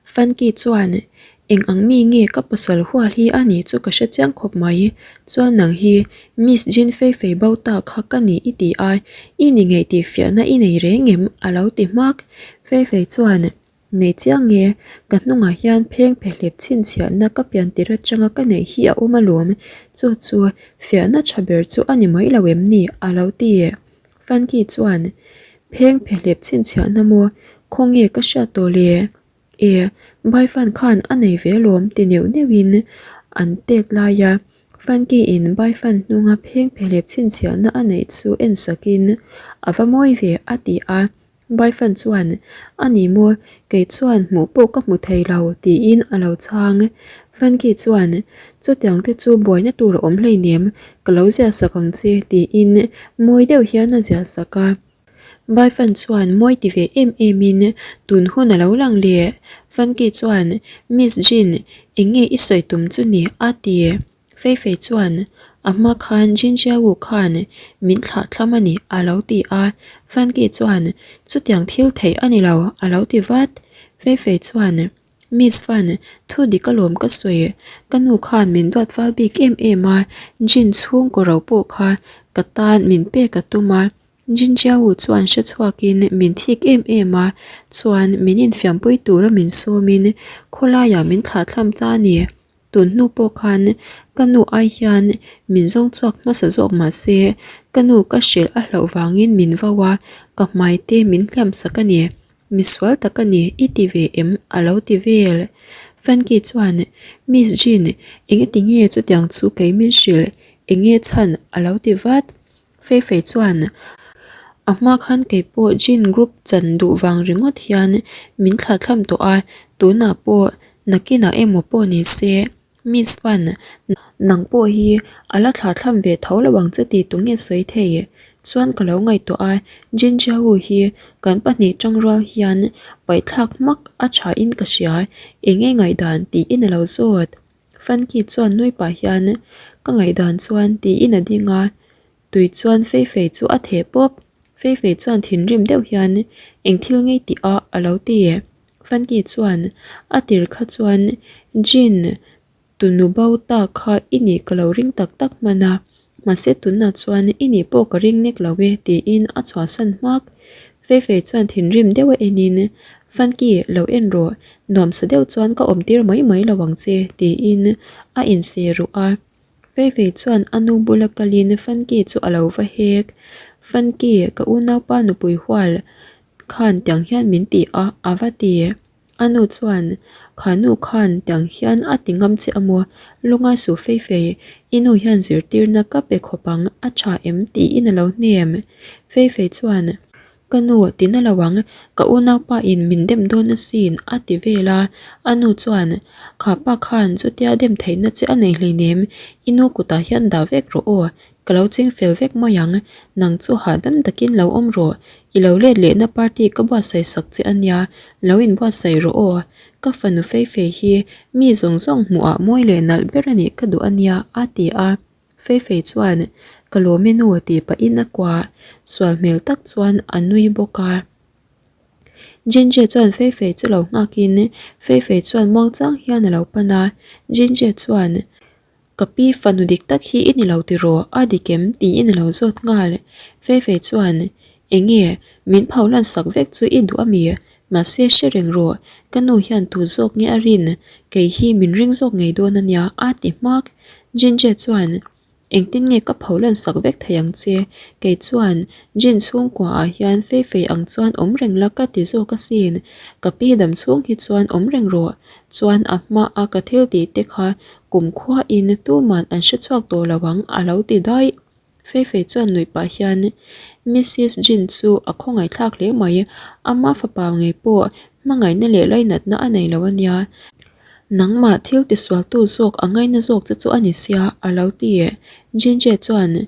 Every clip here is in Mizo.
Funky chuan, Eng ang mi nge ka pasal hual hi a nih chu ka hre chiang khawp mai. Chuan nang hi Miss Jin Fei Fei bo ta kha ka ni i ti a, i ni ngei tih fiahna i nei reng em? a lo ti hmak. Fei Fei chuan, Nei chiang nge, ka hnungah hian pheng phehlep chhinchhiahna ka pian tir atanga ka neih hi a awm alawm, chu chu fiahna tha ber chu a ni mai lo em ni? a lo ti. Funky chuan, Pheng phehlep chhinchhiahna maw? Khawnge ka hriat tawh le? E, Baifan khan a nei ve alawm ti neuh neuhin an tet lai a, Funky in Baifan hnunga pheng phehlep chhinchhiahna a neih chu en sakin, A va mawi ve a ti a. Baifan chuan, A ni maw, kei chuan hmuh pawh ka hmu thei lo, tiin a lo chhang. Funky chuan, Chutiang te chu buaina tur a awm hleinem, ka lo ziah sak ang che, tiin mawi deuh hian a ziah sak a. Baifan chuan mawi ti ve em emin tun hun a lo lang leh. Funky chuan, Miss Jin, eng nge i sawi tum chu ni? a ti. Fei Fei chuan, A hma khan Jin Jiawu khan min thlah thlam a ni, a lo ti a. Funky chuan, Chutiang thil theih a ni lo, a lo ti vat. Fei Fei chuan, Miss Fan, thu dik alawm ka sawi. Ka nu khan min duat fal bik em em a, Jin chhungkaw ro pawh kha ka tan min pek a tum a. Jin Jiawu chuan hre chhuakin min thik em em a, chuan min infiampui tura min sawmin khawlaiah min thlah thlam ta a ni. Tun hnu pawh khan ka nu ai hian min zawng chhuak hmasa zawk mah se ka nu ka hrilh a hlauh vangin min vo a, ka hmai te min hliam sak a ni. Misual tak a ni, i ti ve em? a lo ti vel. Frankie chuan, Miss Jean, engati nge chutiang chu kei min hrilh? Enge chhan? a lo ti vat. Fei Fei chuan, A hma khan kei pawh Jean group chan duh vang ringawt hian min thlathlam tawh a, tunah pawh nakinah emaw pawh ni se, Miss Fan, nang pawh hi a la thlathlam ve tho lo ang che tih tunge sawi thei? Chuan ka lo ngaihtuah a, Jin Jiawu hi kan pahnih tangrual hian paihthlak hmak a thain ka hria, enge ngaihdan tiin a lo zawt. Funky chuan nui pah hian ka ngaihdan chuan tiin a ding a, tui chuan fei fei chu a theh pawp. Fei fei chuan thinrim deuh hian eng thil ngei tih a a lo ti. Funky chuan a tir kha chuan Jean tunu bo ta kha i nih ka lo ring tak tak hman a, mahse tunah chuan i nih pawh ka ring nek lo e tiin a chhuahsan hmak. Fei fei chuan thinrim deuh a enin Funky, lo en rawh, nuamsa deuh chuan ka awm tir mai mai lo ang che, tiin a inseh ruh a. Feifei chuan a nu bula kalin Funky chu a lo va hek. Funky, ka unaupa nupui hual khan tiang hian min ti a, a va ti. A nu chuan, Kha nu khan tiang hian a ti ngam che a maw? Lungai suh Feifei, i nu hian zirtirna ka pe khawp ang, a tha em? tiin a lo hnem. Feifei chuan, Ka nu, ti na lo ang, ka unaupa in min dem dawn asin, a ti vel a. A nu chuan, Kha pa khan chutia dem theihna che a nei hleinem, i nu kutah hian dah vek rawh aw, ka lo ching fel vek mai ang, nang chu hahdam takin lo awm rawh, i lo let lehna party ka buatsaih sak che a nia, lo inbuatsaih rawh aw, ka fanu fei fei hi mi zawng zawng hmuhah mawi leh nalh ber a nih ka duh a nia, a ti a. Fei fei chuan, Ka lawm e nu tih pahin a kuah sual hmel tak chuan a nui bawk a. Jinjie chuan Fei fei chu lo nghakin Fei fei chuan muangchang hian a lo pan a. Jinjie chuan, Ka pi fanu dik tak hi i ni lo tiraw? A dik em? tiin a lo zawt nghal. Fei fei chuan, Enge, min pho lan sak vek chu i duh a mi? Mahse hre reng rawh, ka nu hian tu zawk nge a rin, kei hi min ring zawk ngei dawn a nia, a ti hmak. Jinje chuan, Engtin nge ka pho lan sak vek thei ang che? Kei chuan, Jin chhungkua ah hian fei fei ang chuan awm reng la ka ti zawk asin, ka pi dam chhung hi chuan awm reng rawh. Chuan a hma a ka thil tih te kha kumkhua in tuman an hre chhuak tawh lo ang, a lo ti daih. Feifei chuan nuih pah hian Missis Jin chu a khawngaihthlak hle mai, ama fapa ngei pawh hmangaihna leh lainatna a nei lo a nia. Nangmah thil tisualtu zawk a ngaina zawk che chu a ni sia, a lo ti. Jinjie chuan,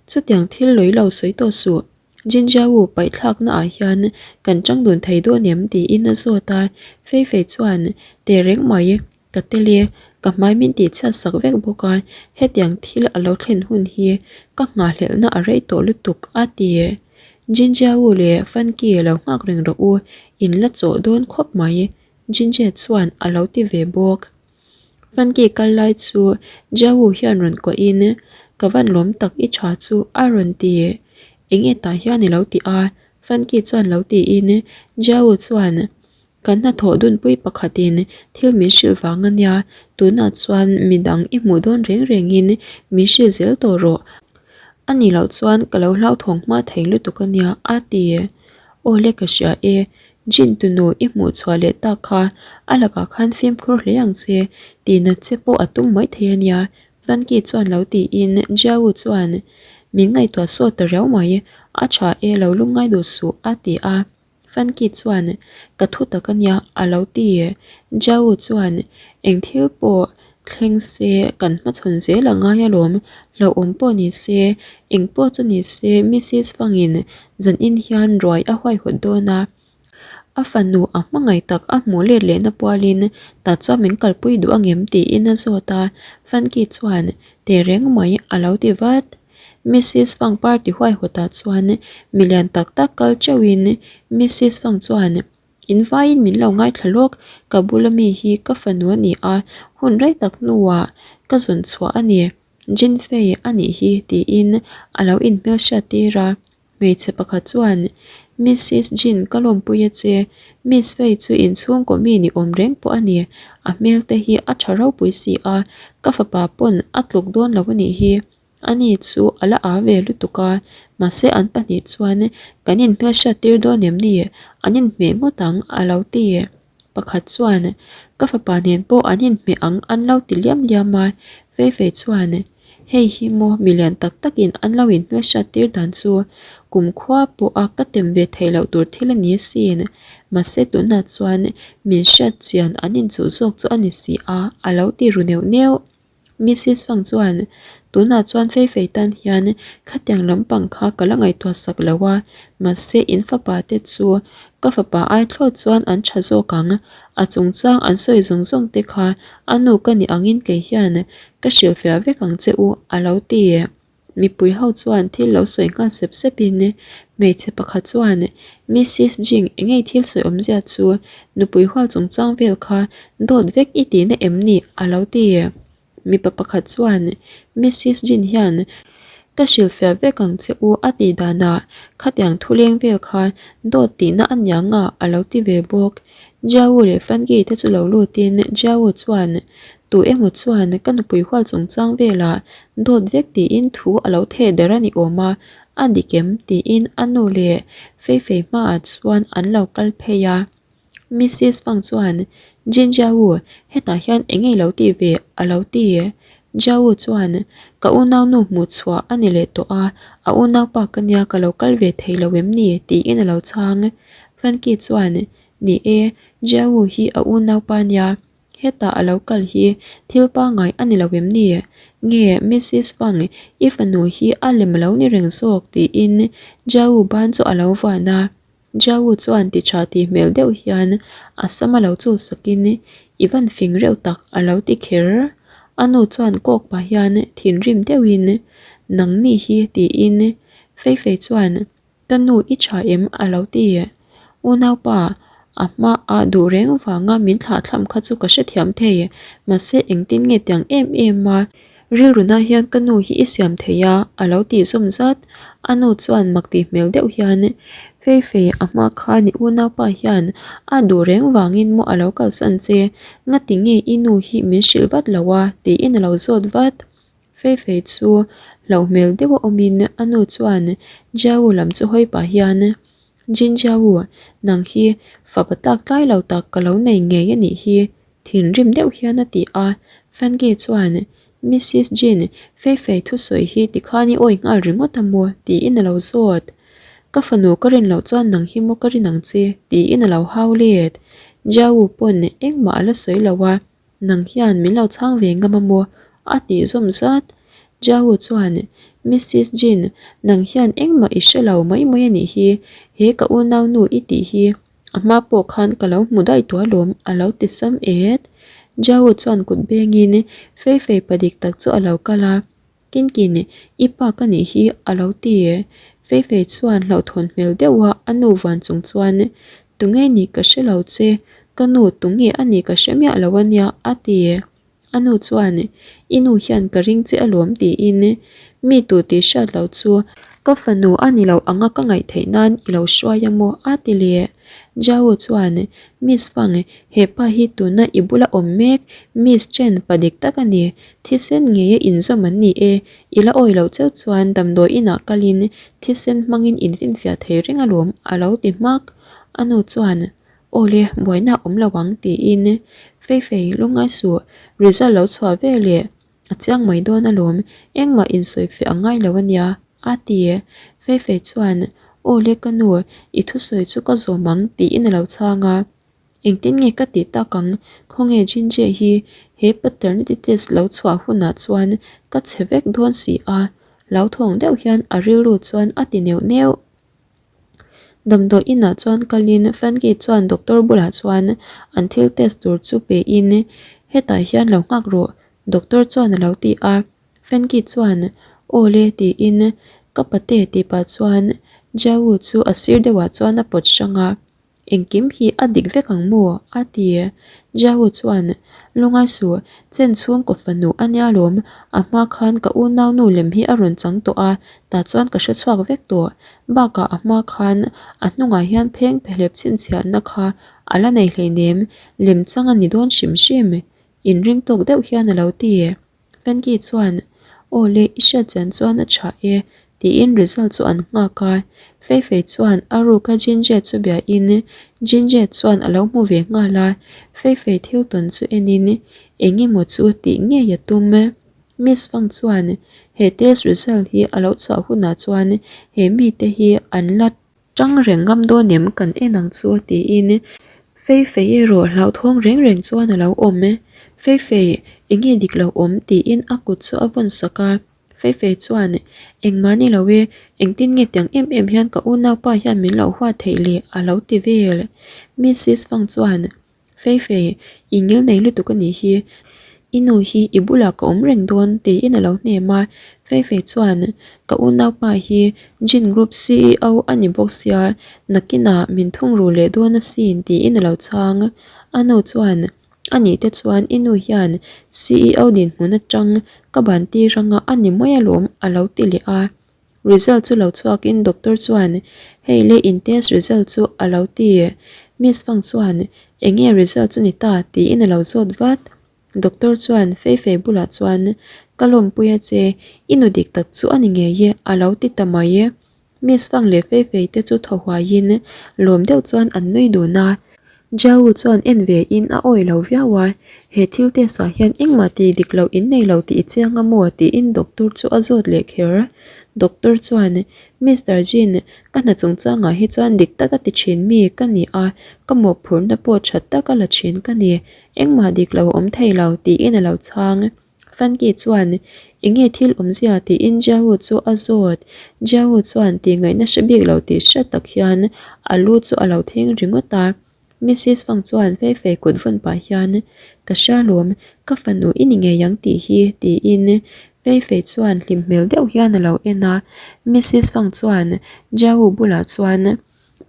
Chutiang thil lawih lo sawi tawh suh, Jinjiawu paihthlakna ah hian kan chang dun thei dawn em? tiin a zawt a. Feifei chuan, Tehreng mai. Ka tel e, ka hmai min tih chhiat sak vek bawk a, hetiang thil a lo thlen hun hi ka nghahhlelhna a rei tawh lutuk a ti. Jinjiao leh Funky lo nghak reng rawh u, in la chawh dawn khawp mai. Jinjae chuan a lo ti ve bawk. Funky kal lai chu Jiawu hian rawn kuahin Ka van lawm tak i tha chu a rawn ti. Enge tah hian i lo ti a? Funky chuan lo tiin Jiawu chuan Kan hnathawh dunpui pakhatin thil min hrilh vang a nia, tunah chuan midang i hmuh dawn reng rengin min hrilh zel tawh rawh. A nih loh chuan ka lo hlauthawng hma thei lutuk a nia, a ti. Aw le ka hria e, Jin tunu i hmuh chhuah leh tak kha a lakah khan fimkhur hle ang che, tihna che pawh a tum mai thei a nia, Funky chuan lo tiin Jiawu chuan min ngaihtuah sawt ta riau mai, a tha e lo lungngai duh suh, a ti a. Funky chuan, Ka thu tak a nia, a lo ti. Jiawu chuan, Eng thil pawh thleng se kan hmachhawn zel a ngai alawm, hlauhawm pawh ni se, eng pawh chu ni se Missis Fangin zanin hian ruai a huaihawt dawn a, a fanu a hmangaih tak a hmuh let lehna pualin tah chuan min kalpui duh angem tiin a zawt a, Funky chuan, Tehreng mai, a lo ti vat. Missis Fang party huaihawtah chuan milian tak tak kal teuhin Missis Fang chuan, In vaiin min lo ngaithla lawk, ka bula mi hi ka fanu a ni a, hun rei tak hnuah ka zawn chhuah a ni, Jin Fei a nih hi tiin a lo inhmelhriat tir a. Hmeichhe pakhat chuan, Missis Jin ka lawmpui a che, Miss Fei chu inchhungkaw mi ni awm reng pawh a ni, a hmel te hi a tha ropui si a, ka fapa pawn a tluk dawn lo a nih hi. Ani chu a la â ve lutuk a, mahse an pahnih chuan kan inhmelhriat tir dawn em ni? An inhmeh ngawt ang a lo ti. Pakhat chuan, Ka fapa nen pawh an inhmeh ang an lo ti liam liam a, Fei Fei chuan, Hei hi maw milian tak takin an lo inhmelhriat tir dan chu kumkhua pawha ka tem ve theih loh tur thil a ni asin. Mahse tunah chuan min hriat chian an inchuh zawk chu a ni si a, a lo ti ru neuh neuh. Missis Fang chuan, Tunah chuan Fei Fei tan hian khatiang lampang kha ka la ngaihtuah sak lo a, mahse in fapa te chu ka fapa ai thlawt chuan an tha zawk ang. A chungchang an sawi zawng zawng te kha a nu ka ni angin kei hian ka hrilhfiah vek ang che u, a lo ti. Mipui ho chuan thil lo sawi nghal sep sep in hmeichhe pakhat chuan Missis Jing engei thil sawi awmzia chu nupui hual chungchang vel kha dawt vek i tihna em ni? a lo ti. Mipa pakhat chuan Missis Jin hian ka hrilhfiah vek ang che u a tih danah khatiang thuleng vel kha dawt tihna a niang a a lo ti ve bawk. Jiawu leh Fangi te chu lo lutin Jiawu chuan Tu emaw chuan ka nupui hual chungchang velah dawt vek tiin thu a lo theh der a ni awm a, a dik em? tiin a nu leh Feifei hmaah chuan an lo kal phei a. Missis Fang chuan, Jin Jiawu, hetah hian eng nge i lo tih ve? a lo ti. Jiawu chuan, Ka unaunu hmuh chhuah a ni leh tawh a, a unaupa ka nia ka lo kal ve thei lo em ni? tiin a lo chhang. Fanki chuan, Ni e, Jiawu hi a unaupa nia. Hetah a lo kal hi thil pangngai a ni lo em ni? Nge Missis Fang i fanu hi a lem lo ni reng zawk? tiin Jiawu ban chu a lo vuan a. Jiawu chuan ti tha tih hmel deuh hian a sam a lo chul sakin i van fing reuh tak a lo ti kher. A nu chuan kawk pah hian thinrim deuhin Nangni hi tiin Feifei chuan Ka nu i tha em? a lo ti. Unaupa, a hma a duh reng vanga min thlahthlam kha chu ka hrethiam thei, mahse engtin nge tiang em em a rilruna hian ka nu hi i siam thei a? a lo tih zawm zat. A nu chuan mak tih hmel deuh hian, Fei fei, a hma khan i unaupa hian a duh reng vangin maw a lo kalsan che, ngati nge i nu hi min hrilh vat lo a? tiin a lo zawt vat. Feifei chu hlauh hmel deuh a awmin a nu chuan Jiawu lam chu hawi pah hian, Jin Jiawu, nang hi fapa tlak tlai lo tak ka lo nei ngei a nih hi, thinrim deuh hian a ti a. Fangi chuan, Missis Jin, Feifei thusawi hi tikhan i awi nghal ringawt a maw? tiin a lo zawt. Ka fanu ka rin loh chuan nang hi maw ka rin ang che, tiin a lo hau let. Jiawu pawn engmah a la sawi lo a. Nang hian min lo chhang ve ngam a maw? a tih zawm zat. Jiahu chuan, Missis Jin, nang hian engmah i hre lo mai mai a nih hi, he ka unaunu i tih hi a hma pawh khan ka lo hmu daih tawh alawm a lo ti sam et. Jiahu chuan kut bengin Fei Fei pa dik tak chu a lo kal a. Kinkin, i pa ka nih hi a lo ti. Fei Fei chuan hlauhthawn hmel deuha a nu van chung chuan, Tunge nih ka hre lo che, Ka nu tunge a nih ka hre miah lo a nia a ti. A nu chuan, I nu hian ka ring che alawm tiin mi tu tih hriat loh chu ka fanu a ni lo anga ka ngaih theih nan i lo hruai a maw? a ti leh. Jao chuan, Miss Fang, he pa hi tuna i bula awm mek Miss Chen pa dik tak a ni. Thisen ngeia inzawm an ni e. I la awi loh cheu chuan damdawi inah kalin thisen hmangin infinfiah thei reng alawm a lo ti hmak. A nu chuan, Aw le, buaina a awm lo ang tiin Feifei lungngai suh, result lo chhuah ve leh a chiang mai dawn alawm, engmah insawifiah a ngai lo ania a ti. Feifei chuan Aw le ka nu, i thusawi chu ka zawm ang tiin a lo chhang a. Engtin nge ka tih tak ang, khawnge Jinjie hi he paternity test lo chhuah hunah chuan ka chhe vek dawn si a, hlauthawng deuh hian a rilru chuan a ti neuh neuh. Damdawi inah chuan kalin Frankie chuan doctor bulah chuan an thil test tur chu pein hetah hian lo nghak rawh doctor chuan a lo ti a, Frankie chuan aw le tiin ka pate tih pah chuan Jiawu chu a sir deuhah chuan a pawt hrang a. Engkim hi a dik vek ang maw? a ti. Jiahu chuan, Lungai suh, chen chhungkaw fanu a nia lawm, a hma khan ka unaunu lem hi a rawn chang tawh a, tah chuan ka hre chhuak vek tawh. Bakah a hma khan a hnungah hian pheng phehlep chhinchhiahna kha a la nei hleinem, lem chang a ni dawn hrim hrim, inring tawk deuh hian a lo ti. Fenki chuan, Aw le, i hriat chian chuan a tha e, tiin result chu an nghak a. Feifei chuan a ruka Jinjie chu biain Jinjie chuan a lo hmu ve nghal a. Feifei thil tawn chu enin eng emaw chu tih ngei a tum. Miss Fang chuan he test result hi a lo chhuah hunah chuan he mite hi an la Tang reng ngam dawn em kan en ang chu tiin Feifei erawh hlauthawng reng reng chuan a lo awm. Feifei, enge dik lo awm tiin a kut chu a vawn sak a. Feifei chuan, Engmah ni lo e, engtin nge tiang em em hian ka unaupa hian min lo huat theih le a lo ti vel. Mrs Fang chuan, Feifei, i ngil nei lutuk a nih hi. I nu hi i bulah ka awm reng dawn tiin a lo hnem a. Feifei chuan, Ka unaupa hi Jin Group ceo a ni bawk sia, nakinah min thungrul leh dawn asin tiin a lo chhang. A nu chuan, A nih te chuan i nu hian ceo dinhmun atang ka ban tir anga a ni mai alawm a lo ti leh a. Result chu lo chhuakin doctor chuan hei le in test result chu a lo ti. Miss Fang chuan enge result chu ni ta tiin a lo zawt vat. Doctor chuan Feifei bulah chuan ka lawmpui a che, i nu dik tak chu a ni ngei e a lo ti ta mai. Miss Fang leh Feifei te chu thaw huaiin lawm deuh chuan an nui dun a. Jiawu chuan en ve in a awi lo viau a, he thil test ah hian engmah tih dik loh in nei lo tih i chiang a maw tiin doctor chu a zawt leh kher. Doctor chuan, Mister Jin, ka hna chungchang ah hi chuan dik taka ti thin mi ka ni a, ka mawhphurhna pawh tha taka la thin ka ni, engmah dik lo a awm thei lo tiin a lo chhang. Funky chuan, Enge thil awmzia? tiin Jiahu chu a zawt. Jiahu chuan tihngaihna hre bik lo tih hriat tak hian a lu chu a lo thing ringawt a. Mrs Fang chuan Feifei kut vawn pah hian, Ka hria lawm, ka fanu i ni ngei ang tih hi, tiin Feifei chuan hlim hmel deuh hian a lo en a. Mrs Fang chuan Jiahu bulah chuan,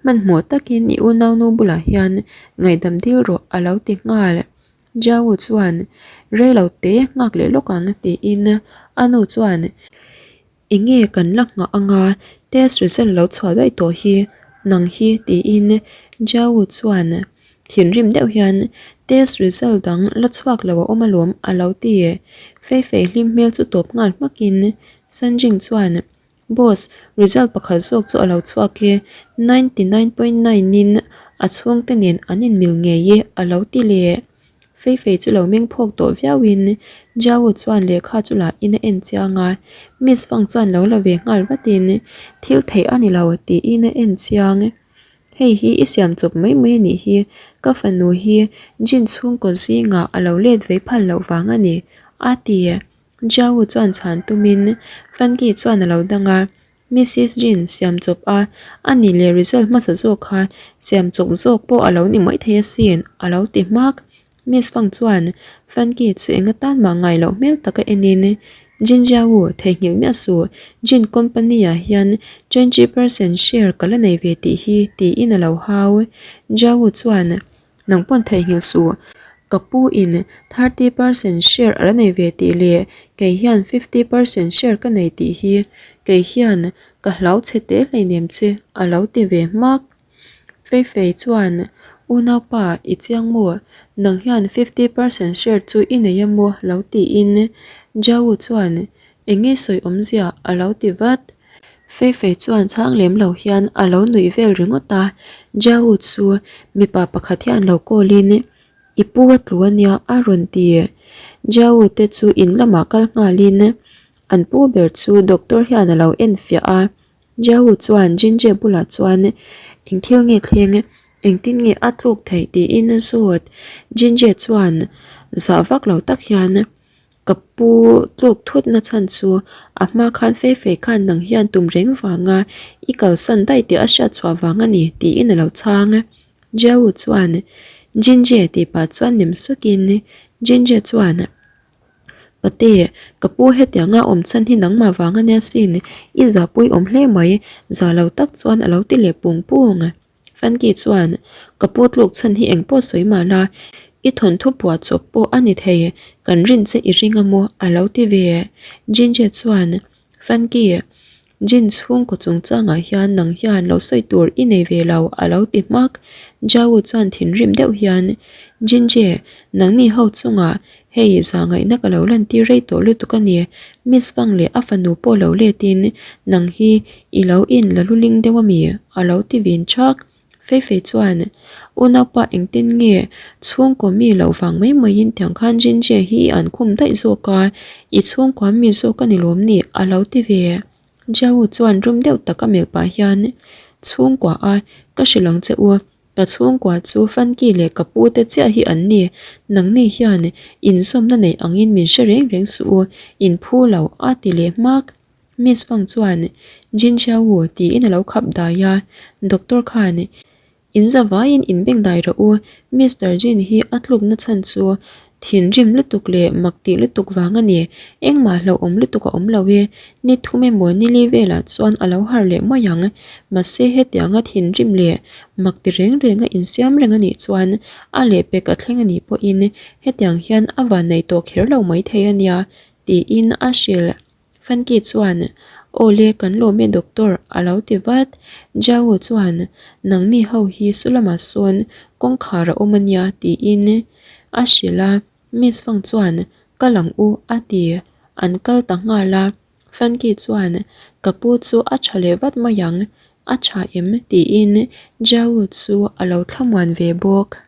Hmanhmawh takin i unaunu bulah hian ngaihdam dil rawh, a lo ti nghal. Jiawu chuan, Rei lo te nghak leh lawk ang tiin a nu chuan, Enge kan la nghah anga test result lo chhuah daih tawh hi nang hi tiin Jiawu chuan thinrim deuh hian test result dang la chhuak lo a awm alawm a lo ti. Feifei hlim hmel chu tawp nghal hmakin Sanjing chuan, Boss, result pakhat zawk chu a lo chhuak e, 99.9 in a chhungte nen an inmil ngei e a lo ti leh. Feifei chu lo meng phawk tawh viau in Jiawu chuan lehkha chu lah in a en chiang a, Miss Fang chuan lo la ve nghal vat in thil theih a ni lo tiin a en chiang. Hei hi i siam chawp mai mai a nih hi, ka fanu hi Jin chhungkaw zingah a lo let vei phal loh vang a ni a ti. Jiawu chuan chhan tumin Frankie chuan a lo dang a, Mrs Jin siam chawp a, a ni leh result hmasa zawk kha siam chawp zawk pawh a lo ni mai thei asin a lo ti hmak. Miss Fang chuan Frankie chu eng atan mah ngai loh hmel taka enin, Jin Jiawu, theihnghilh miah suh, Jin company ah hian 20 percent share ka la nei ve tih hi tiin a lo hau. Jiawu chuan. Nang pawn theihnghilh suh. Ka pu in 30% share a la nei ve tih leh kei hian 50% share ka nei tih hi kei hian ka hlau chhe teh hleinem che a lo ti ve hmak. Feifei chuan Unaupa i chiang maw? Nang hian 50% share chu i nei a maw? lo tiin Jau chuan Eng nge sawi awmzia a lo ti vat. Feifei chuan chhang lem lo hian a lo nuih vel ringawt a, Jau chu mipa pakhat hian lo call in I pu a tlu a nia a rawn ti. Jau te chu in lamah kal nghal in an pu ber chu doctor hian a lo en fiah a, Jau chuan Jinje bulah chuan eng thil nge thleng engtin nge a tluk theih tiin a zawt. Jinje chuan zah vak lo tak hian Ka pu tluk thut na chhan chu a hma khan fei fei khan nang hian tum reng vanga i kalsan daih tih a hriat chhuah vang a ni tiin a lo chhang. Jiawu chuan Jinjie tih pah chuan nem sukin Jinjie chuan Pate, ka pu hetianga awm chhan hi nangmah vang a nia sin, i zahpui awm hle mai za lo tak chuan a lo ti leh pung pung. Funky chuan, Ka pu tluk chhan hi engpawh sawi mah la, i thawnthu puah chawp pawh a ni thei, kan rin che i ring a maw? a lo ti ve. Ginger chuan, Funky, Jin chhungkaw chungchangah hian nang hian lo sawi tur i nei ve lo, a lo ti hmak. Jiawu chuan thinrim deuh hian, Ginger, nangni ho chungah Hei zahngaihna ka lo lantir rei tawh lutuk a ni. Miss Fang leh a fanu pawh lo letin nang hi i lo in la luling deuh a mi? a lo ti vin thak. Feifei chuan, Unaupa engtin nge chhungkaw mi loh vang mai maiin tiang khan Jinjie hi i an khum daih zawk a, i chhungkua mi zawk a ni lawm ni? a lo ti ve. Jiawu chuan rum deuh tak a melh pah hian, Chhungkua a, ka hrilh ang che u. Ka chhungkua chu Funky leh ka pu te chiah hi an ni. Nangni hian inzawmna neih angin min hre reng reng suh u, in phu lo a ti leh hmak. Miss Fang chuan Jin Xiao Wu tiin a lo khap dai a, Doctor khan in za vaiin in beng dai rawh u, Mister Jin hi a tlukna chhan chu Thinrim lutuk leh mak tih lutuk vang a ni. Engmah hlauhawm lutuk a awm lo e. Ni thum emaw ni li velah chuan a lo har leh mai ang. Mahse hetianga thinrim leh mak ti reng renga insiam reng a nih chuan a lehpek a thleng a nih pawhin hetiang hian a vanneih tawh kher lo maithei a nia tiin a hrilh. Funky chuan, Aw le, kan lawm e doctor, a lo ti vat. Jiao chuan, Nangni ho hi su lamah sawn kawngkhar a awm a nia, tiin a hrilh a. Miss Fang chuan, Kal ang u, a ti. An kal ta nghal a. Funky chuan, Ka pu chu a tha leh vat mai ang, a tha em? tiin Jiao chu a lo thlamuan ve bawk.